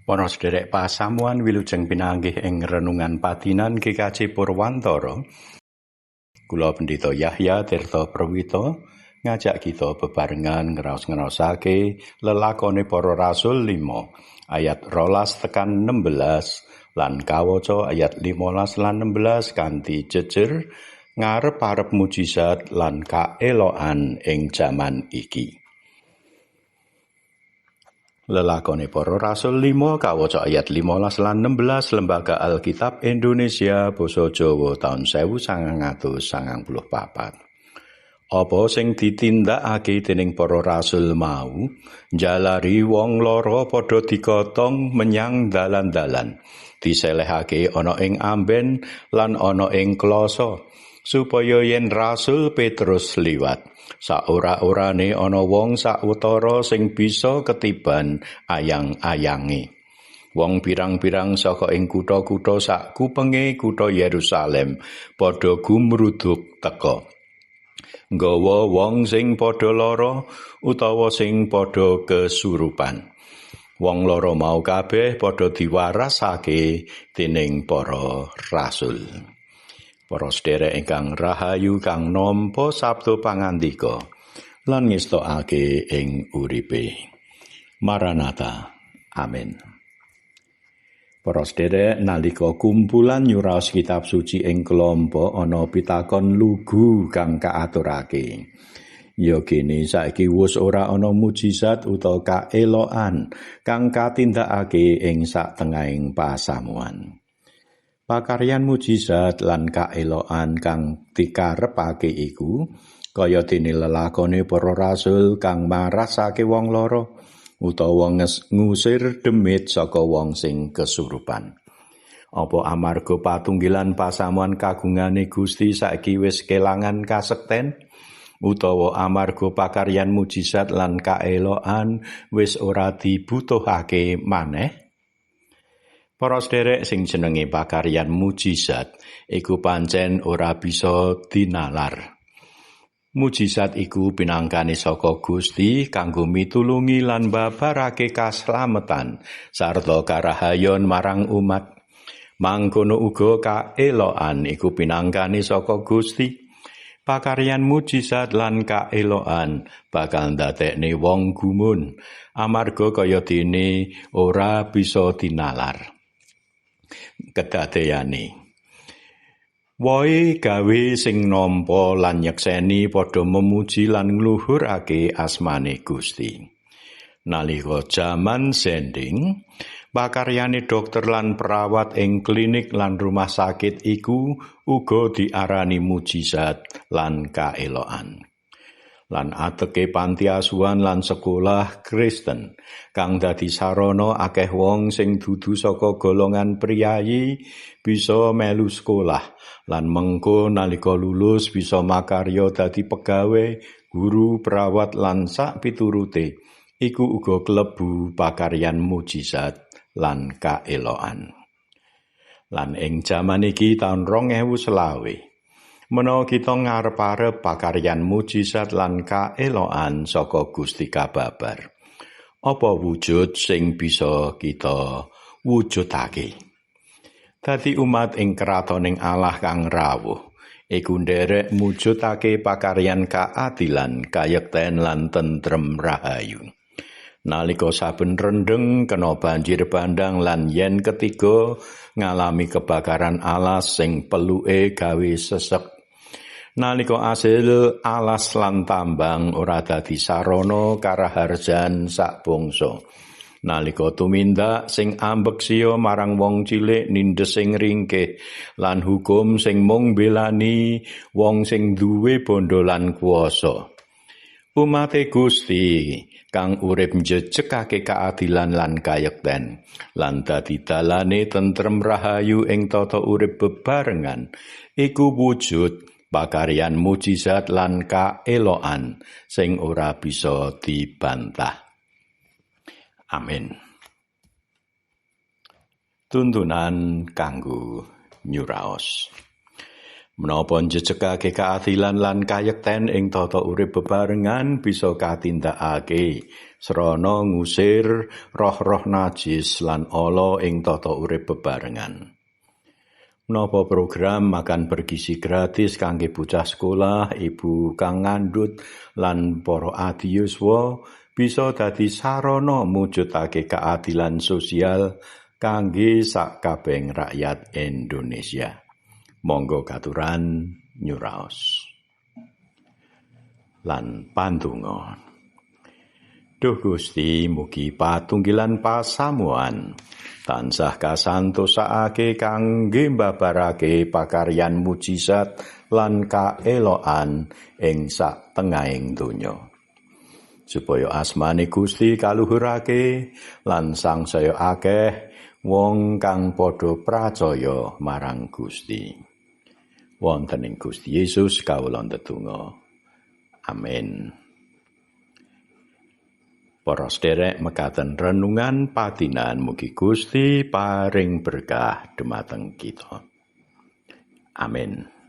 Para sederek pasamuan wilujeng pinanggih ing renungan padinan GKJ Purwantara. Kula Pendeta Yahya Tirta Perwita ngajak kita bebarengan ngraos-ngraosake lelakone para rasul 5 ayat 12 tekan 16 lan kawaca ayat 15 lan 16 kanthi jejer ngarep-arep mujizat lan kaelokan ing jaman iki. Lelakone para rasul 5 kawaca ayat 15 lan 16 Lembaga Alkitab Indonesia Basa Jawa taun 1994. Apa sing ditindakake dening para rasul mau njalari wong lara padha digotong menyang dalan-dalan, diselehake ana ing amben lan ana ing klasa, supaya yen Rasul Petrus liwat saora-orane ana wong sawetara sing bisa ketiban ayang-ayange. Wong pirang-pirang saka ing kutha-kutha sak kupenge kutha Yerusalem padha gumruduk teka, nggawa wong sing padha lara utawa sing padha kesurupan. Wong lara mau kabeh padha diwarasake dening para rasul. Para sederek ingkang rahayu kang nampa sabda pangandika lan ngestokake ing uripe. Maranatha. Amin. Para sederek, nalika kumpulan nyuraos kitab suci ing kelompok ana pitakon lugu kang kaaturake. Ya kene saiki wis ora ana mujizat utawa kaelokan kang katindakake ing satengahing pasamuan. Pakaryan mujizat lan kaelokan kang dikarepake iku kaya dene lelakone para rasul kang marasake wong lara utawa ngusir demit saka wong sing kesurupan. Apa amarga patunggilan pasamuan kagungane Gusti saiki wis kelangan kasekten, utawa amarga pakaryan mujizat lan kaelokan wis ora dibutuhake maneh? Para sederek, sing jenenge pakaryan mujizat iku pancen ora bisa dinalar. Mujizat iku pinangkane saka Gusti kanggo mitulungi lan babarake kaslametan sarta karahayon marang umat. Mangkono uga kaelokan iku pinangkane saka Gusti. Pakaryan mujizat lan kaelokan bakal ndadekne wong gumun amarga kaya dene ora bisa dinalar. Kedadeyane wohe gawe sing nampa lan nyekseni padha memuji lan ngluhurake asmane Gusti. Nalika jaman sending, pakaryane dokter lan perawat ing klinik lan rumah sakit iku uga diarani mujizat lan kaelokan. Lan ateke panti asuhan lan sekolah Kristen kang dadi sarana akeh wong sing dudu saka golongan priyayi bisa melu sekolah lan mengko nalika lulus bisa makarya dadi pegawe, guru, perawat lan sak piturute iku uga klebu pakaryan mujizat lan kaelokan. Lan ing jaman iki taun 2020 menawa kita ngarep-arep pakaryan mujizat lan kaelokan saka Gusti kababar, apa wujud sing bisa kita wujudake? Dadi umat ing kratoning Allah kang rawuh iku nderek mujudake pakaryan kaadilan, kayekten lan tentrem rahayu. Nalika saben rendheng kena banjir bandang lan yen ketiga ngalami kebakaran alas sing peluke gawe sesek. Nalika asil alas lan tambang ora dadi sarana karaharjan sak bangsa. Nalika tumindak sing ambeksya marang wong cilik nindes sing ringkih lan hukum sing mung belani wong sing duwe bondo lan kuwasa. Umate Gusti kang urip njejegake kaadilan lan kayekten lan dadi dalane tentrem rahayu ing tata urip bebarengan iku wujud pakaryan mujizat lan kaelokan sing ora bisa dibantah. Amin. Tuntunan kanggo nyuraos. Menapa njejegake keadilan lan kayekten ing tata urip bebarengan bisa katindakake srana ngusir roh-roh najis lan ala ing tata urip bebarengan. Menapa program makan bergizi gratis kangge bocah sekolah, ibu kang ngandhut lan para adi yuswa bisa dadi sarana mujudake keadilan sosial kangge sakabehing rakyat Indonesia. Monggo katuran nyuraos. Lan pandonga. Duh Gusti, mugi patunggilan pasamuan tansah kasantosake kangge mbabarake pakaryan mujizat lan kaelokan ing satengahing donya. Supaya asmane Gusti kaluhurake lan sangsaya akeh wong kang padha pracaya marang Gusti. Wonten ing Gusti Yesus kawula ndedonga. Amin. Para sederek, mekaten renungan patinan, mugi Gusti paring berkah dumateng kita. Amin.